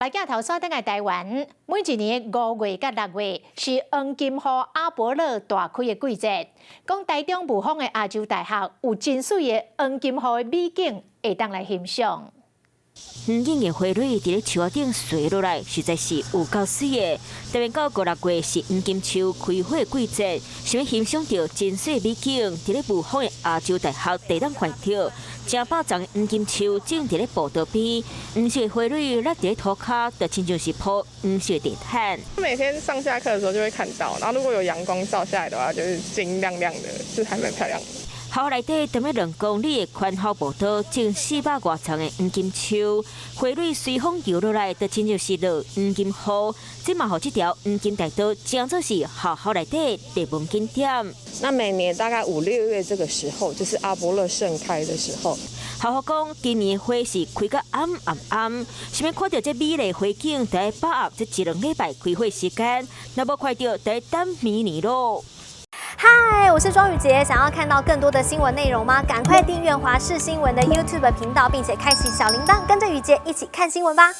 鏡頭轉轉來台灣，每一年5月佮6月是黃金雨阿勃勒大開的季節。講台中霧峰的亞洲大學有真媠的黃金雨的美景，會當來欣賞。黃金的花蕊佇咧樹仔頂垂落來，實在是有夠媠的。特別到五六月是黃金樹開花的季節，想欲欣賞著真媠美景，佇咧霧峰的亞洲大學地當看著，成百叢黃金樹種佇咧步道邊，黃色花蕊落佇咧塗跤，就親像是鋪黃色地毯。每天上下課的時候就會看到，然後如果有陽光照下來的話，就是金亮亮的，就還蠻漂亮的。校內底踮咧2公里的寬厚步道，種400外叢的黃金樹，花蕊隨風搖落來，就親像是落黃金雨。這嘛予這條黃金大道成做是學校內底熱門景點。那每年大概五六月這個時候，就是阿勃勒盛開的時候。校方講，今年花是開甲暗暗暗，想欲看著這美麗花景，得把握這一兩禮拜開花時間，若無看著，得等明年囉。嗨，我是莊宇傑，想要看到更多的新聞內容嗎？趕快訂閱華視新聞的 YouTube 頻道，並且開啟小鈴鐺，跟着宇傑一起看新聞吧。